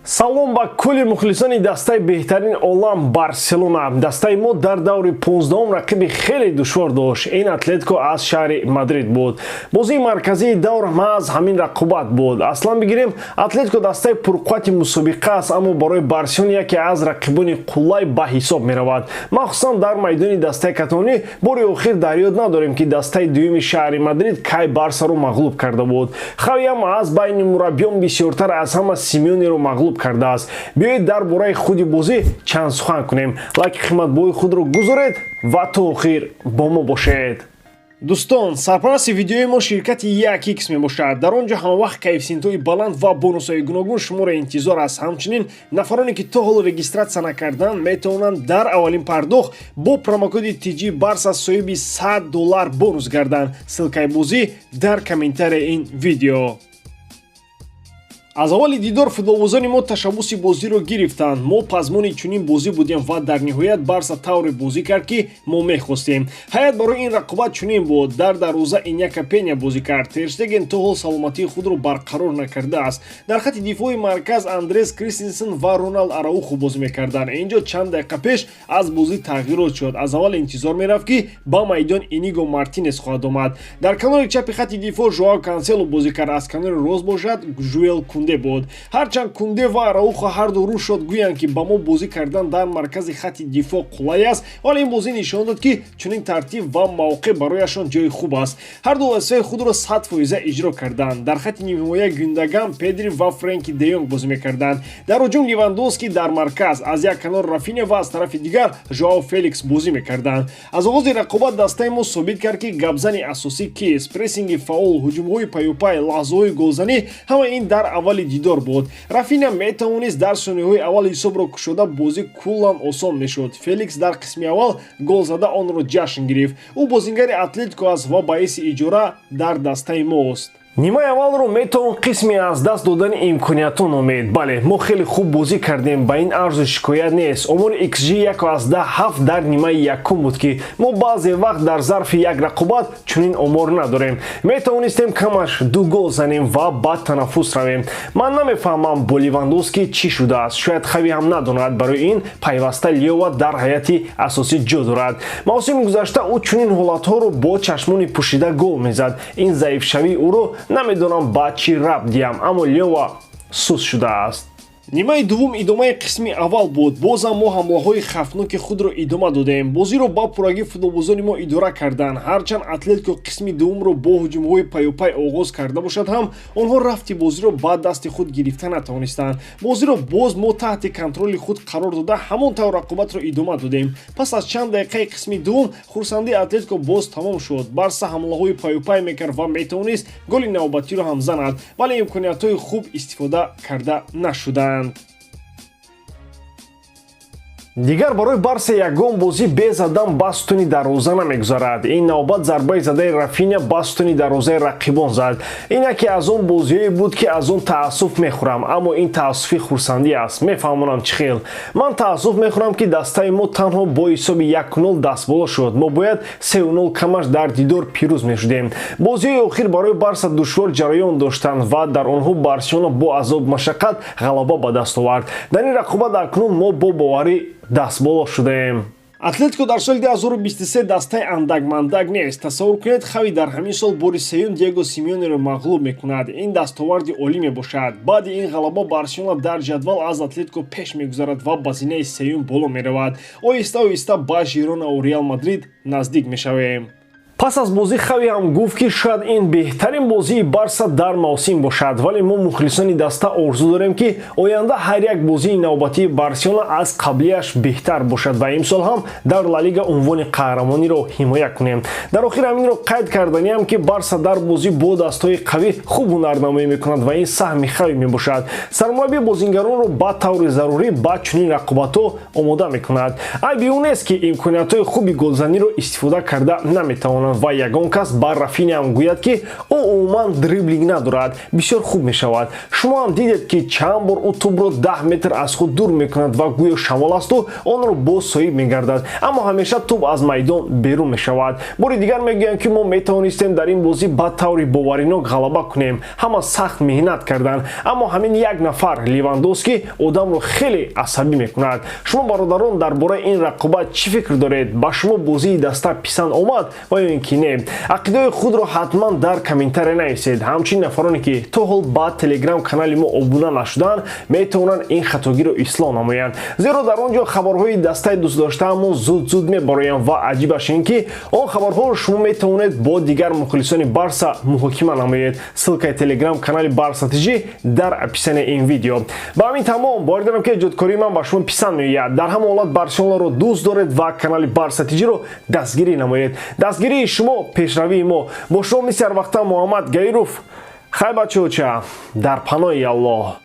Салом ба кулли мухлисони дастаи беҳтарин олам, Барселона. Дастаи мо дар даври 15-ум рақиби хеле душвор дошт. Ин Атлетико аз шаҳри Мадрид буд. Бозии марказии давр маҳз ҳамин рақобат буд. Аслан бигирем, Атлетико дастаи пурқуввати мусобиқа аст, аммо барои Барселона яке аз рақибони қуллай ба ҳисоб меравад, махсусан дар майдони дастаи каталонӣ. Бори охир дар ёд надорем, ки дастаи дуюми шаҳри Мадрид кай Барсаро мағлуб карда буд. Хавиам аз байни мураббиён бисёртар аз ҳама Симеонеро мағлуб кардааст. Биёед, дар бораи худи бозӣ чанд сухан кунем. Лайки қиматбоҳои худро гузоред ва то охир бо мо бошед. Дӯстон, сарпарасти видеои мо ширкати 1X мебошад. Дар он ҷо ҳамавақт коэффисиентҳои баланд ва бонусҳои гуногун шуморо интизор аст. Ҳамчунин нафароне, ки то ҳол регистрация накарданд, метавонанд дар аввалин пардохт бо промокоди TG Барса соҳиби 100 доллар бонус гарданд. Ссылкаи бозӣ дар комментарияи ин видео. Аз аввали дидор футболбозони мо ташаббуси бозиро гирифтанд. Мо пазмони чунин бозӣ будем ва дар ниҳоят Барса тавре бозӣ кард, ки мо мехостем. Ҳайат барои ин рақобат чунин буд: дар дарвоза Иняка Пеня бозӣ кард. Терштеген то ҳол саломатии худро барқарор накардааст. Дар хати дифои марказ Андрес Кристенсен ва Роналд Араухо бозӣ мекарданд. Инҷо чанд дақиқа пеш аз бозӣ тағйирот шуд. Аз аввал интизор мерафт, ки ба майдон Иниго Мартинес хоҳад омад. Дар канори чапи хати дифоъ Жоао Кансело бозӣ кард, аз канори рост бошад Жуэл Кунде буд. Ҳарчанд Кунде ва Араухо ҳарду рӯ шод гӯянд, ки ба мо бозӣ кардан дар маркази хати дифоъ қулай аст, вале ин бозӣ нишон дод, ки чунин тартиб ва мавқеъ барояшон ҷои хуб аст. Ҳарду вазифаи худро 100% иҷро карданд. Дар хати нимҳимоя Гюндаган, Педри ва Френки Деёнг бозӣ мекарданд. Дар ҳуҷум Левандовски, дар марказ аз як канор Рафиня ва аз тарафи дигар Жоао Феликс бозӣ мекарданд. Аз оғози рақобат дастаи мо собит кард, ки гапзани асосӣ кист. Прессинги фаъол, ҳуҷумҳои паюпай, лаҳзаҳои голзанӣ — ҳама ин дар аввали дидор буд. Рафиня метавонист дар сониҳои аввал ҳисобро кушода, бозӣ куллан осон мешуд. Феликс дар қисми аввал гол зада, онро ҷашн гирифт. Ӯ бозингари Атлетико аст ва ба ҳайси иҷора дар дастаи мост. Нимаи аввалро метавон қисме аз даст додани имкониятҳо номид. Бале, мо хеле хуб бозӣ кардем, ба ин арзу шикоят нест. Омори xG 1,7 дар нимаи якум буд, ки мо баъзе вақт дар зарфи як рақобат чунин омор надорем. Метавонистем камаш ду гол занем ва ба танаффус равем. Ман намефаҳмам, бо Левандовски чӣ шудааст. Шояд Хави ҳам надонад. Барои ин пайваста Леова дар ҳайати асосӣ ҷо дорад. Мавсими гузашта ӯ чунин ҳолатҳоро бо чашмони пӯшида гол мезад. Ин заифшавии ӯро намедонам ба чӣ рабт диҳам, аммо Леова суст шудааст. Нимаи дуввум идомаи қисми аввал буд. Бозам мо ҳамлаҳои хавфноки худро идома додем. Бозиро ба пуррагӣ футболбозони мо идора карданд. Ҳарчанд Атлетико қисми дуввумро бо ҳуҷумҳои паюпай оғоз карда бошад ҳам, онҳо рафти бозиро ба дасти худ гирифта натавонистанд. Бозиро боз мо таҳти контроли худ қарор дода, ҳамон тавр рақобатро идома додем. Пас аз чанд дақиқаи қисми дуввум хурсандии Атлетико боз тамом шуд. Барса ҳамлаҳои паюпай мекард ва метавонист голи навбатиро ҳам занад, вале имкониятҳои хуб истифода карда нашуданд. Дигар барои Барса ягон бозӣ бе задан ба сутуни дарвоза намегузарад. Ин навбат зарбаи задаи Рафиня ба сутуни дарвозаи рақибон зад. Ин яке аз он бозиҳое буд, ки аз он таассуф мехӯрам, аммо ин таассуфи хурсандӣ аст. Мефаҳмонам, чӣ хел. Ман таассуф мехӯрам, ки дастаи мо танҳо бо ҳисоби 1-0 дастболо шуд. Мо бояд 3-0 камаш дар дидор пирӯз мешудем. Бозиҳои охир барои Барса душвор ҷараён доштанд ва дар онҳо Барселона бо азоб машаққат ғалаба ба даст овард. Дар ин рақобат акнун мо бо боварӣ дастболо шудаем. Атлетико дар соли 2023 дастаи андак-мандак нест. Тасаввур кунед, Хави дар ҳамин сол бори сеюм Диего Симеонеро мағлуб мекунад. Ин дастоварди олӣ мебошад. Баъди ин ғалаба Барселона дар ҷадвал аз Атлетико пеш мегузарад ва ба зинаи сеюм боло меравад. Оҳиста оҳиста ба Жиронаву Реал Мадрид наздик мешавем. Пас аз бозӣ Хави ҳам гуфт, ки шояд ин беҳтарин бозии Барса дар мавсим бошад, вале мо, мухлисони даста, орзу дорем, ки оянда ҳар як бозии навбатии Барселона аз қаблияш беҳтар бошад ва имсол ҳам дар Ла Лига унвони қаҳрамониро ҳимоя кунем. Дар охир ҳаминро қайд карданиам, ки Барса дар бозӣ бо дастҳои қавӣ хуб ҳунарнамоӣ мекунад ва ин саҳми Хави мебошад. Сармураббӣ бозингаронро ба таври зарурӣ ба чунин рақобатҳо омода мекунад. Айби ӯ нест, ки имкониятҳои хуби голзаниро истифода карда наметавонанд. мекунанд ва ягон кас ба Рафиняам гӯяд, ки ӯ умуман дриблинг надорад, бисёр хуб мешавад. Шумо ҳам дидед, ки чанд бор ӯ тӯбро 10 метр аз худ дур мекунад ва гӯё шамол асту онро боз соҳиб мегардад, аммо ҳамеша тӯб аз майдон берун мешавад. Бори дигар мегӯям, ки мо метавонистем дар ин бозӣ ба таври боваринок ғалаба кунем. Ҳама сахт меҳнат карданд, аммо ҳамин як нафар, Левандовски, одамро хеле асабӣ мекунад. Шумо, бародарон, дар бораи ин рақобат чӣ фикр доред? Ба шумо бозии даста писанд омад ва ё ин ки не? Ақидаҳои худро ҳатман дар комментария нависед. Ҳамчунин нафароне, ки то ҳол ба Телеграм канали мо обуна нашуданд, метавонанд ин хатогиро ислоҳ намоянд, зеро дар он ҷо хабарҳои дастаи дӯстдоштаамон зуд зуд мебароянд ва аҷибаш ин ки он хабарҳоро шумо метавонед бо дигар мухлисони Барса муҳокима намоед. Ссылкаи Телеграм канали Барса ТЖ дар описанияи ин видео. Ба ҳамин тамом. Бовар дорам, ки эҷодкории ман ба шумо писанд меояд. Дар ҳама ҳолат Барселонаро дӯст доред ва канали Барса ТЖро дастгирӣ намоед. Дастгирии шумо — пешравии мо. Бо шумо мисли ҳар вақта Муҳаммад Гаиров. Хай, бачаоча, дар паноҳи Аллоҳ.